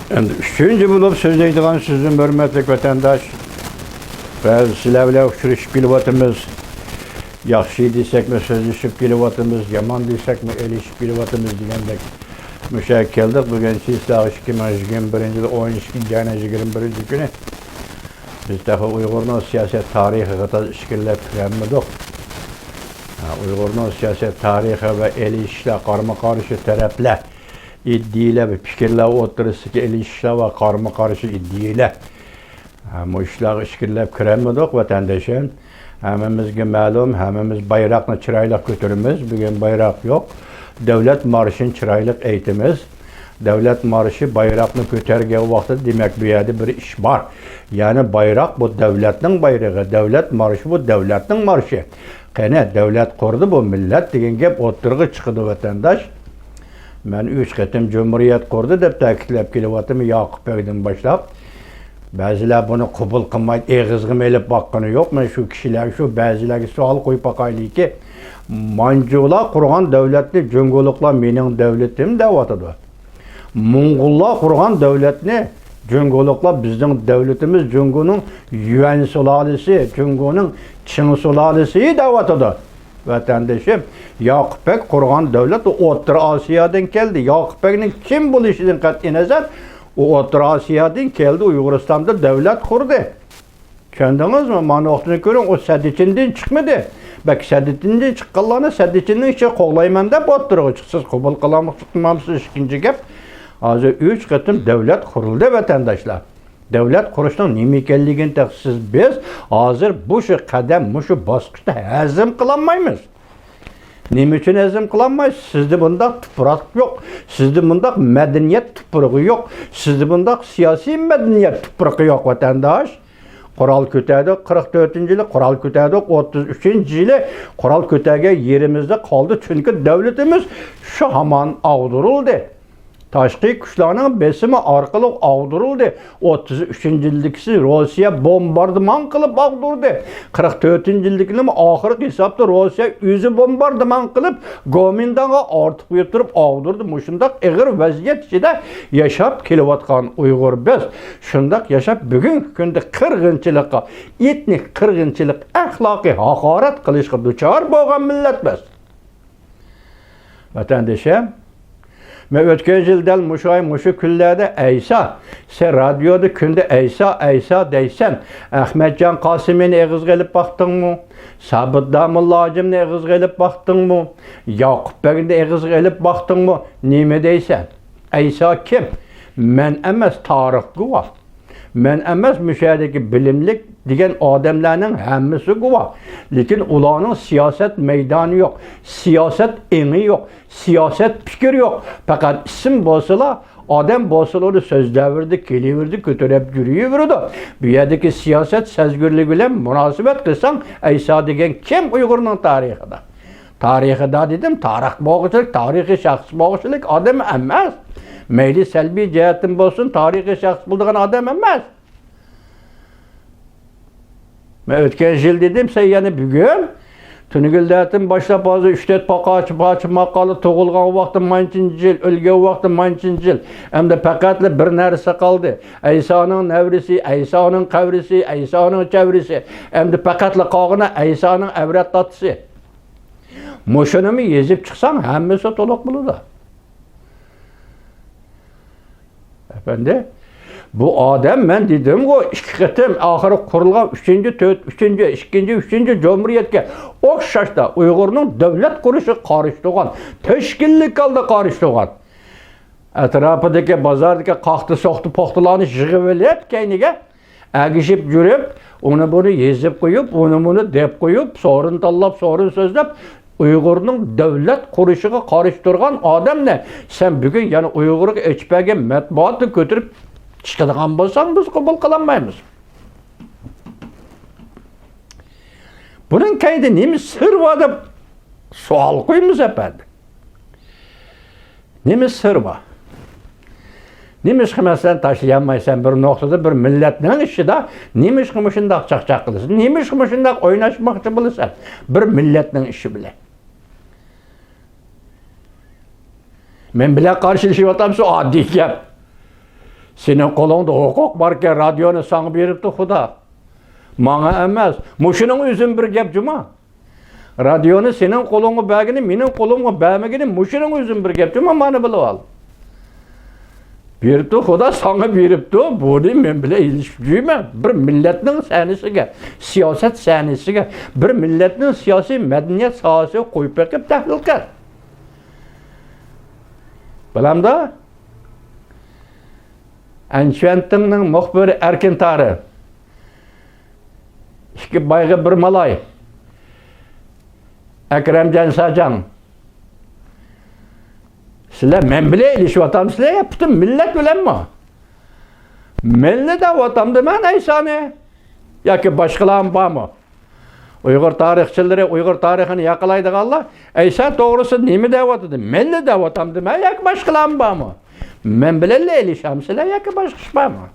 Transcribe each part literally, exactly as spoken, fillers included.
ئەمدى ئۈچىنچى بولۇپ سۆزلەيدىغان سۆزۈم، ھۆرمەتلىك ۋەتەنداش، بەزى سىلەر بىلەن ئۇچرىشىپ كېلىۋاتىمىز. ياخشى دېسەكمۇ سۆزلىشىپ كېلىۋاتىمىز، يامان دېسەكمۇ ئېلىشىپ كېلىۋاتىمىز دېگەندەك مۇشۇ يەرگە كەلدۇق. بۈگۈن سىزلەرگە ئىككى مىڭ يىگىرمە بىرىنچى يىل ئون ئىككىنچى ئاينىڭ يىگىرمە بىرىنچى كۈنى. بىز تېخى ئۇيغۇرنىڭ سىياسەت تارىخىغا تازا ئىچكىرىلەپ كىرەلمىدۇق. ھە، ئۇيغۇرنىڭ سىياسەت تارىخى ۋە ئېلىشىشلار، قارمۇ قارشى تەرەپلەر، ئىدىيەلەر ۋە پىكىرلەر ئوتتۇرىسىدىكى ئېلىشىشلار ۋە قارمۇ قارشى ئىدىيەلەر. ھە، مۇشۇ ئىشلارغا ئىچكىرىلەپ كىرەلمىدۇق، ۋەتەندىشىم. ھەممىمىزگە مەلۇم، ھەممىمىز بايراقنى چىرايلىق كۆتۈرىمىز. بۈگۈن بايراق يوق. دۆلەت مارشىنى چىرايلىق ئېيتىمىز. دۆلەت مارشى بايراقنى كۆتەرگەن ۋاقتىدا، دېمەك، بۇ يەردە بىر ئىش بار. يەنى بايراق، بۇ دۆلەتنىڭ بايرىقى، دۆلەت مارشى، بۇ دۆلەتنىڭ مارشى. قېنى، دۆلەت قۇردى بۇ مىللەت دېگەن گەپ ئوتتۇرىغا چىقىدۇ، ۋەتەنداش. مەن ئۈچ قېتىم جۇمھۇرىيەت قۇردى دەپ تەكىتلەپ كېلىۋاتىمەن ياقۇپ بەگدىن باشلاپ. بەزىلەر بۇنى قوبۇل قىلماي، ئېغىزغىمۇ ئېلىپ باققىنى يوق. مەن شۇ كىشىلەرگە، شۇ بەزىلەرگە سوئال قويۇپ باقايلىكى، مانجۇلار قۇرغان دۆلەتنى جۇڭگولۇقلار مېنىڭ دۆلىتىم دەۋاتىدۇ. موڭغۇللار قۇرغان دۆلەتنى جۇڭگولۇقلار بىزنىڭ دۆلىتىمىز، جۇڭگونىڭ يۈەن سۇلالىسى، جۇڭگونىڭ چىڭ سۇلالىسى دەۋاتىدۇ. ۋەتەندىشىم، ياقۇپ بەگ قۇرغان دۆلەت ئوتتۇرا ئاسىيادىن كەلدى. ياقۇپ بەگنىڭ كىم بولۇشىدىن قەتئىينەزەر، ئۇ ئوتتۇرا ئاسىيادىن كەلدى، ئۇيغۇرىستاندا دۆلەت قۇردى. چۈشەندىڭىزمۇ؟ مانا نۇقتىنى كۆرۈڭ، ئۇ سەددىچىندىن چىقمىدى. بەك سەددىچىندىن چىققانلارنى سەددىچىننىڭ ئىچىگە قوغلايمەن دەپ ئوتتۇرىغا چىقسىز، قوبۇل قىلامسىز، ئىككىنچى گەپ. ھازىر ئۈچ قېتىم دۆلەت قۇرۇلدى، ۋەتەنداشلار. دۆلەت قۇرۇشنىڭ نېمە ئىكەنلىكىنى تېخى سىز، بىز ھازىر بۇ شۇ قەدەم، مۇشۇ باسقۇچتا ھەزىم قىلالمايمىز. نېمە ئۈچۈن ھەزىم قىلالمايسىز؟ سىزدە بۇنداق تۇپراق يوق، سىزدە بۇنداق مەدەنىيەت تۇپرىقى يوق، سىزدە بۇنداق سىياسىي مەدەنىيەت تۇپرىقى يوق، ۋەتەنداش. قورال كۆتەردۇق قىرىق تۆتىنچى يىلى، قورال كۆتەردۇق ئوتتۇز ئۈچىنچى يىلى، قورال كۆتەرگەن يېرىمىزدە قالدى، چۈنكى دۆلىتىمىز شۇ ھامان ئاغدۇرۇلدى. تاشقى كۈچلەرنىڭ بېسىمى ئارقىلىق ئاغدۇرۇلدى. ئوتتۇز ئۈچىنچى يىلدىكىسى روسىيە بومباردىمان قىلىپ ئاغدۇردى. قىرىق تۆتىنچى يىلدىكىنىمۇ ئاخىرقى ھېسابتا روسىيە ئۆزى بومباردىمان قىلىپ، گومىنداڭغا ئارتۇق يەتتۈرۈپ ئاغدۇردى. مۇشۇنداق ئېغىر ۋەزىيەت ئىچىدە ياشاپ كېلىۋاتقان ئۇيغۇر بىز. شۇنداق ياشاپ، بۈگۈنكى كۈندە قىرغىنچىلىققا، ئېتنىك قىرغىنچىلىق، ئەخلاقىي ھاقارەت قىلىشقا دۇچار بولغان مىللەت بىز. ۋەتەندىشىم، مەن ئۆتكەن يىل دەل مۇشۇ ئاي، مۇشۇ كۈنلەردە ئەيسا، سەن رادىيودا كۈندە ئەيسا، ئەيسا دەيسەن. ئەخمەتجان قاسىمىنى ئېغىزغا ئېلىپ باقتىڭمۇ؟ سابىت داموللا ھاجىمنى ئېغىزغا ئېلىپ باقتىڭمۇ؟ ياقۇپ بەگنى ئېغىزغا ئېلىپ باقتىڭمۇ؟ نېمە دەيسەن؟ ئەيسا كىم؟ مەن ئەمەس، تارىخ گۇۋاھ. مەن ئەمەس، مۇشۇ يەردىكى بىلىملىك دېگەن ئادەملەرنىڭ ھەممىسى گۇۋاھ. لېكىن ئۇلارنىڭ سىياسەت مەيدانى يوق، سىياسەت ئېڭى يوق، سىياسەت پىكرى يوق. پەقەت ئىسىم بولسىلا، ئادەم بولسىلا، ئۇنى سۆزلەۋېرىدۇ، كېلىۋېرىدۇ، كۆتۈرۈپ يۈرۈۋېرىدۇ. بۇ يەردىكى سىياسەت سەزگۈرلۈك بىلەن مۇناسىۋەت قىلساڭ، ئەيسا دېگەن كىم ئۇيغۇرنىڭ تارىخىدا؟ تارىخىدا دېدىم، تارىخ بولغۇچىلىك، تارىخىي شەخس بولغۇچىلىك ئادەم ئەمەس. مەيلى سەلبىي جەھەتتىن بولسۇن، تارىخىي شەخس بولىدىغان ئادەم ئەمەس. مەن ئۆتكەن يىل دېدىم، سەن يەنە بۈگۈن. تۈنۈگۈندىن باشلاپ ھازىر ئۈچ تۆت پاقاچ، پارچە ماقالە، تۇغۇلغان ۋاقتى مانچىنچى يىل، ئۆلگەن ۋاقتى مانچىنچى يىل. ئەمدى پەقەتلا بىر نەرسە قالدى. ئەيسانىڭ نەۋرىسى، ئەيسانىڭ قەۋرىسى، ئەيسانىڭ چەۋرىسى. ئەمدى پەقەتلا قالغىنى ئەيسانىڭ ئەۋرەت داتىسى. مۇشۇنىمۇ يېزىپ چىقساڭ، ھەممىسى تولۇق بولىدۇ. ئەپەندى، بۇ ئادەم، مەن دېدىمغۇ، ئىككى قېتىم ئاخىرى قۇرۇلغان ئۈچىنچى، تۆت، ئۈچىنچى، ئىككىنچى، ئۈچىنچى جۇمھۇرىيەتكە ئوخشاشلا ئۇيغۇرنىڭ دۆلەت قۇرۇشىغا قارشى تۇرغان، تەشكىللىك ھالدا قارشى تۇرغان. ئەتراپىدىكى بازاردىكى قاقتى-سوقتى پوختىلارنى يىغىۋېلىپ كەينىگە، ئەگىشىپ يۈرۈپ، ئۇنى بۇنى يېزىپ قويۇپ، ئۇنى مۇنى دەپ قويۇپ، سورۇن تاللاپ، سورۇن سۆزلەپ، ئۇيغۇرنىڭ دۆلەت قۇرۇشىغا قارشى تۇرغان ئادەمنى سەن بۈگۈن يەنە ئۇيغۇرغا ئېچىپ بەرگەن مەتبۇئاتنى كۆتۈرۈپ چىقىدىغان بولساڭ، بىز قوبۇل قىلالمايمىز. بۇنىڭ كەينىدە نېمە سىر بار دەپ سوئال قويىمىز، ئەپەندى. نېمە سىر بار؟ نېمىشقا، مەسىلەن، تاشلىيالمايسەن بىر نۇقتىدا، بىر مىللەتنىڭ ئىچىدە نېمىشقا مۇشۇنداق چاقچاق قىلىسەن؟ نېمىشقا مۇشۇنداق ئويناشماقچى بولىسەن بىر مىللەتنىڭ ئىشى بىلەن؟ مەن بىلەن قارشىلىشىۋاتامسىز؟ ئاددىي گەپ. سېنىڭ قولۇڭدا ھوقۇق باركەن، رادىيونى ساڭا بېرىپتۇ خۇدا. ماڭا ئەمەس. مۇشۇنىڭ ئۆزىمۇ بىر گەپ جۇما. رادىيونى سېنىڭ قولۇڭغا بەرگىنى مېنىڭ قولۇمغا بەرمىگىنى مۇشۇنىڭ ئۆزىمۇ بىر گەپ جۇما، مانا بىلىۋال. بېرىپتۇ خۇدا، ساڭا بېرىپتۇ، بۇنى مەن بىلەن ئېلىشىپ يۈرمە. بىر مىللەتنىڭ سەھنىسىگە، سىياسەت سەھنىسىگە، بىر مىللەتنىڭ سىياسىي مەدەنىيەت ساھەسىگە قويۇپ بېقىپ تەھلىل قىل. بىلەمدا؟ ئەنچۈەنتىڭنىڭ مۇخبىرى ئەركىن تارى. ئىككى بايغا بىر مالاي. ئەكرەمجان ساجاڭ. سىلەر مەن بىلەن ئېلىشىۋاتامسىلەر يا پۈتۈن مىللەت بىلەنمۇ؟ مەنلا دەۋاتامدىمەن ئەيسانى. ياكى باشقىلارمۇ بارمۇ؟ ئۇيغۇر تارىخچىلىرى، ئۇيغۇر تارىخىنى ياقىلايدىغانلار ئەيسا توغرىسىدا نېمە دەۋاتىدۇ؟ مەنلا دەۋاتامدىمەن ياكى باشقىلارمۇ بارمۇ؟ مەن بىلەنلا ئېلىشامسىلەر ياكى باشقا ئىش بارمۇ؟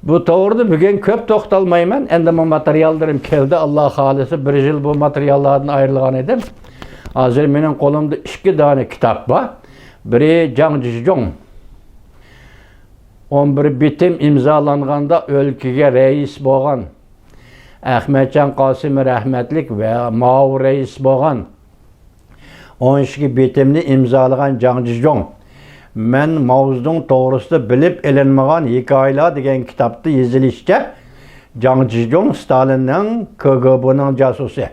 بۇ توغرىدا بۈگۈن كۆپ توختالمايمەن. ئەمدى بۇ ماتېرىياللىرىم كەلدى. ئاللا خالىسا، بىر يىل بۇ ماتېرىياللاردىن ئايرىلغان ئىدىم. ھازىر مېنىڭ قولۇمدا ئىككى دانە كىتاب بار. بىرى جاڭ جىجۇڭ. ئون بىر بېتىم ئىمزالانغاندا ئۆلكىگە رەئىس بولغان ئەخمەتجان قاسىمى رەھمەتلىك ۋە ماۋۇ رەئىس بولغان ئون ئىككى بېتىمنى ئىمزالىغان جاڭ جىجۇڭ. مەن ماۋزېدۇڭ توغرىسىدا بىلىپ ئېلىنمىغان ھېكايىلەر دېگەن كىتابتا يېزىلىشىچە، جاڭ جىجۇڭ ستالىننىڭ كىگېبېنىڭ جاسۇسى.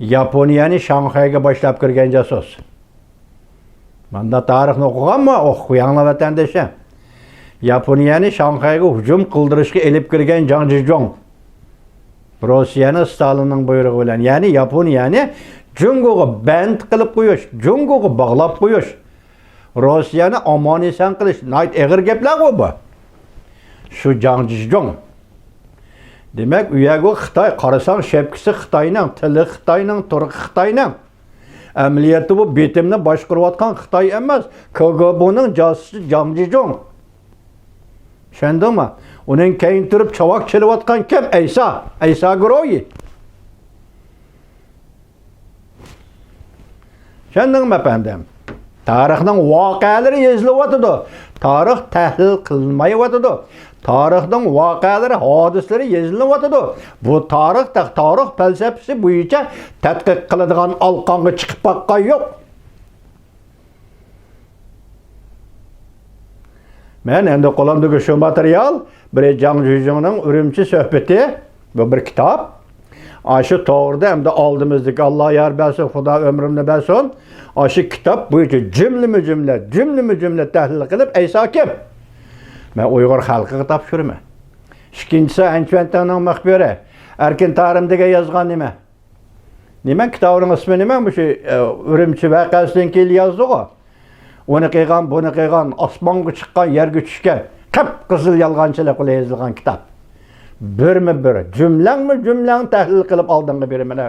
ياپونىيەنى شاڭخەيگە باشلاپ كىرگەن جاسۇس. ماندا تارىخنى ئوقۇغانمۇ؟ ئوقۇپ قويۇڭلار ۋەتەندىشىم. ياپونىيەنى شاڭخەيگە ھۇجۇم قىلدۇرۇشقا ئېلىپ كىرگەن جاڭ جىجۇڭ. روسىيەنى ستالىننىڭ بۇيرۇقى بىلەن، يەنى ياپونىيەنى جۇڭگوغا بەند قىلىپ قويۇش، جۇڭگوغا باغلاپ قويۇش. روسىيەنى ئامان-ئېسەن قىلىش، ناھايىتى ئېغىر گەپلەرغۇ بۇ. شۇ جاڭ جىجۇڭ. دېمەك، ئۇ يەرگە خىتاي، قارىساڭ، شەپكىسى خىتاينىڭ، تىلى خىتاينىڭ، تۇرقى خىتاينىڭ. ئەمەلىيەتتە بۇ بېتىمنى باشقۇرۇۋاتقان خىتاي ئەمەس، كىگېبېنىڭ جاسۇسى جاڭ جىجۇڭ. چۈشەندىڭمۇ؟ ئۇنىڭ كەينى تۇرۇپ چاۋاك چېلىۋاتقان كىم؟ ئەيسا. ئەيسا گۇرۇھى. چۈشەندىڭمۇ، ئەپەندىم؟ تارىخنىڭ ۋەقەلىرى يېزىلىۋاتىدۇ. تارىخ تەھلىل قىلىنمايۋاتىدۇ. تارىخنىڭ ۋەقەلىرى، ھادىسىلىرى يېزىلىنىۋاتىدۇ. بۇ تارىخ، تارىخ پەلسەپىسى بويىچە تەتقىق قىلىدىغان ئالىقانغا چىقىپ باققان يوق. مەن ئەمدى قولۇمدىكى شۇ ماتېرىيال، بىرى جاڭ جۈجۈڭنىڭ ئۈرۈمچى سۆھبىتى، بۇ بىر كىتاب. ئاشۇ توغرىدا ئەمدى ئالدىمىزدىكى، ئاللا يار بەرسۇن، خۇدا ئۆمرۈمنى بەرسۇن، ئاشۇ كىتاب بويىچە جۈملىمۇ جۈملە، جۈملىمۇ جۈملە تەھلىل قىلىپ، ئەيسا كىم؟ مەن ئۇيغۇر خەلقىگە تاپشۇرىمەن. ئىككىنچىسى، ئەنچۈەنتىڭنىڭ مۇخبىرى ئەركىن تارىم دېگەن يازغان نېمە؟ نېمە كىتابنىڭ ئىسمى نېمە؟ مۇشۇ، ئە، ئۈرۈمچى ۋەقەسىدىن كېيىن يازدىغۇ. ئۇنى قىلغان، بۇنى قىلغان، ئاسمانغا چىققان، يەرگە چۈشكەن، قىپقىزىل يالغانچىلىق بىلەن يېزىلغان كىتاب. بىرمۇ بىر، جۈملەڭمۇ جۈملەڭ تەھلىل قىلىپ ئالدىڭغا بېرىمەن.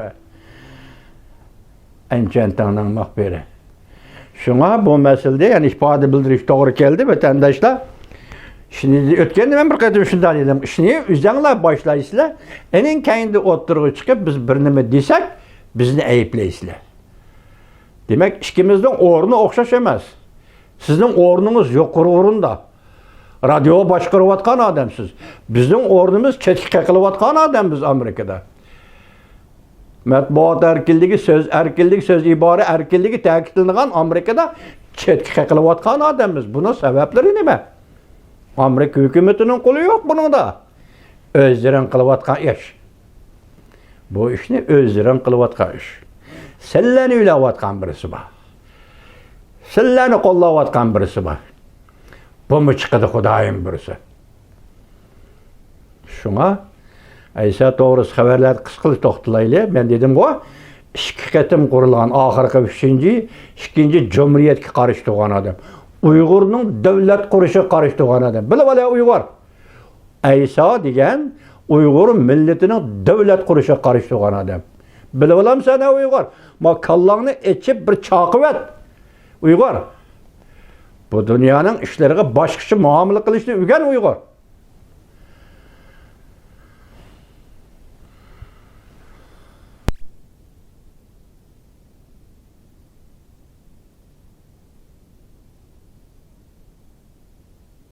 ئەنچۈەنتىڭنىڭ مۇخبىرى. شۇڭا بۇ مەسىلىدە يەنە ئىپادە بىلدۈرۈش توغرا كەلدى، ۋەتەنداشلار. ئىشنى ئۆتكەندە مەن بىر قېتىم شۇنداق دېدىم، ئىشنى ئۆزەڭلار باشلايسىلەر، ئېنىڭ كەينىدە ئوتتۇرىغا چىقىپ، بىز بىر نېمە دېسەك، بىزنى ئەيىبلەيسىلەر. دېمەك، ئىككىمىزنىڭ ئورنى ئوخشاش ئەمەس. سىزنىڭ ئورنىڭىز يۇقىرى ئورۇندا. رادىيو باشقۇرۇۋاتقان ئادەمسىز. بىزنىڭ ئورنىمىز چەتكە قېقىلىۋاتقان ئادەم بىز ئامېرىكىدا. مەتبۇئات ئەركىنلىكى، سۆز ئەركىنلىكى، سۆز ئىبارە ئەركىنلىكى تەكىتلىنىدىغان ئامېرىكىدا چەتكە قېقىلىۋاتقان ئادەممىز. بۇنىڭ سەۋەبلىرى نېمە؟ ئامېرىكا ھۆكۈمىتىنىڭ قولى يوق بۇنىڭدا. ئۆزلىرىڭ قىلىۋاتقان ئىش. بۇ ئىشنى ئۆزلىرىڭ قىلىۋاتقان ئىش. سىلەرنى ئۆيلەۋاتقان بىرسى بار. سىلەرنى قوللاۋاتقان بىرسى بار. بۇمۇ چىقىدۇ خۇدايىم بۇيرۇسا. شۇڭا ئەيسا توغرىسىدا خەۋەرلەردە قىسقىلا توختىلايلى. مەن دېدىمغۇ، ئىككى قېتىم قۇرۇلغان، ئاخىرقى ئۈچىنچى، ئىككىنچى جۇمھۇرىيەتكە قارشى تۇرغان ئادەم. ئۇيغۇرنىڭ دۆلەت قۇرۇشىغا قارشى تۇرغان ئادەم. بىلىۋال ئۇيغۇر. ئەيسا دېگەن ئۇيغۇر مىللىتىنىڭ دۆلەت قۇرۇشىغا قارشى تۇرغان ئادەم. بىلىۋالامسەن ئۇيغۇر؟ ما كاللاڭنى ئېچىپ بىر چاقىۋەت. ئۇيغۇر. بۇ دۇنيانىڭ ئىشلىرىغا باشقىچە مۇئامىلە قىلىشنى ئۆگەن ئۇيغۇر.